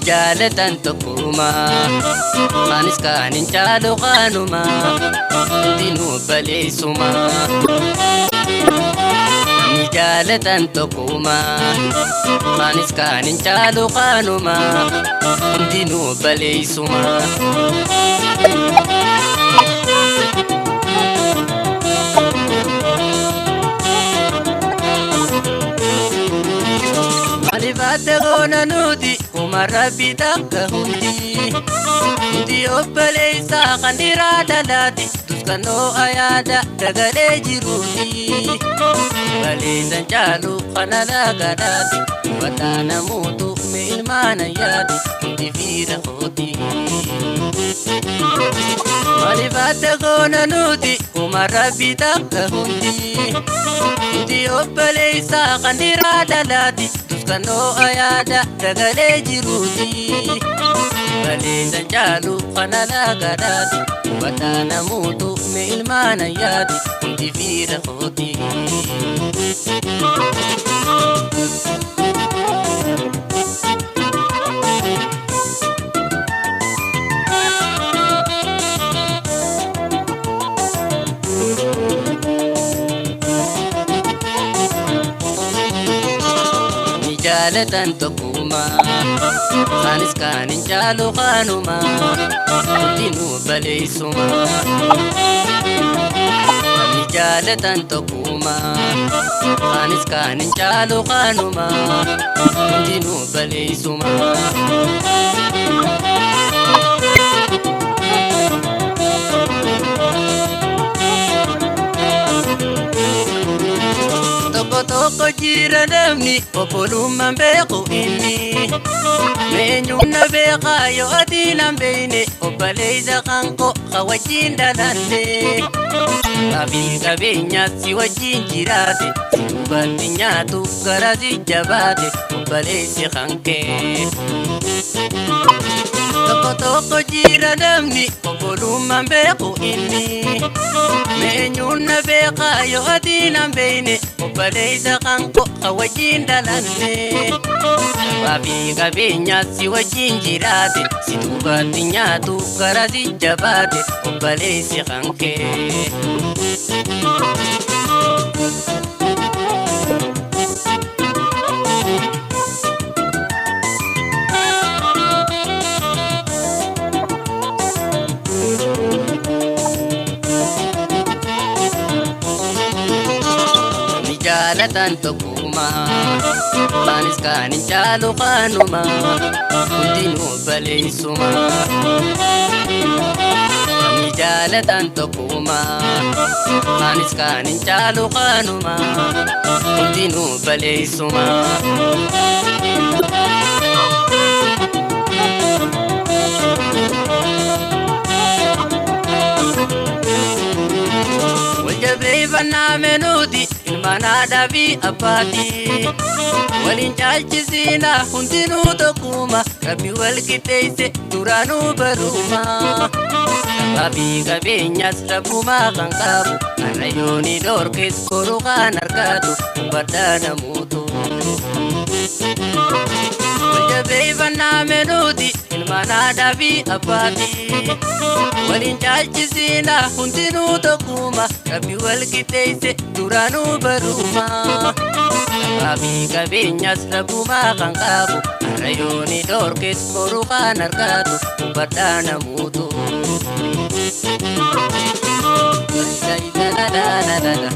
Jaalatan tokkuma anis kaan hin caalu qaanuma hundinuu baleessuma. Namni jaalatan tokkuma anis kaan hin caalu qaanuma hundinuu baleessuma. Maaliif adda goona nuti kuma rabbi takka hundi hundi obboleessaa kan dhiiraa dhalaati tuskannoo ayaada dagalee jiruuti baleessan caalu kana laagadaati hubataa namuutu mee ilmaana yaadi hundi fiira kooti. Maaliif adda goona nuti kuma rabbi takka hundi hundi obboleessaa kan dhiiraa dhalaati tuskannoo ayaada dagalee jiruuti. Baleessan caalu kana laagadaati hubataa namuutu mee ilmaana yaadi hundi fiira kooti. Ni jaalatan tokkuma anis kaan hin caalu qaanuma hundinuu baleessuma. Namni jaalatan tokkuma anis kaan hin caalu qaanuma hundinuu baleessuma. Tokko tokko jira namni obbolummaan beeku inni. Meenyuun na beekaa yoo ati nan beekne obboleessa kan koo ka wajjin dhalanne. Qabii qabeenyaas si wajjin jiraate si duubatti nyaatu gara si jabaate obboleessi kan kee. Tokko tokko jira namni obbolummaan beeku inni. Meenyuun na beekaa yoo ati nan beekne obboleessa kan koo ka wajjin dhalanne. Qabii qabeenyaas si wajjin jiraate si duubatti nyaatu gara si jabaate obboleessi kan kee. Namni jaalatan tokkuma anis kaan hin caalu qaanuma hundinuu baleessuma. Namni jaalatan tokkuma anis kaan hin caalu qaanuma hundinuu baleessuma. Waljabeeffannaa menuuti ilmaan haadhaa fi abbaati. Waliin caalchisiinaa hundinuu tokkuma rabbi wal qixxeesse duraanuu baruma. Sabaa fi qabeenyas rabbumaa kan qabu har'a yoo ni dhorkes boru kan argatu hubadhaa namuutu. Waljabeeffannaa menuuti ilmaan haadhaa fi abbaati. Waliin caalchisiinaa hundinuu tokkuma rabbi wal qixxeesse duraanuu baruma. Sabaa fi qabeenyas rabbumaa kan qabu har'a yoo ni dhorkes boru kan argatu hubadhaa namuutu. La la la la la la.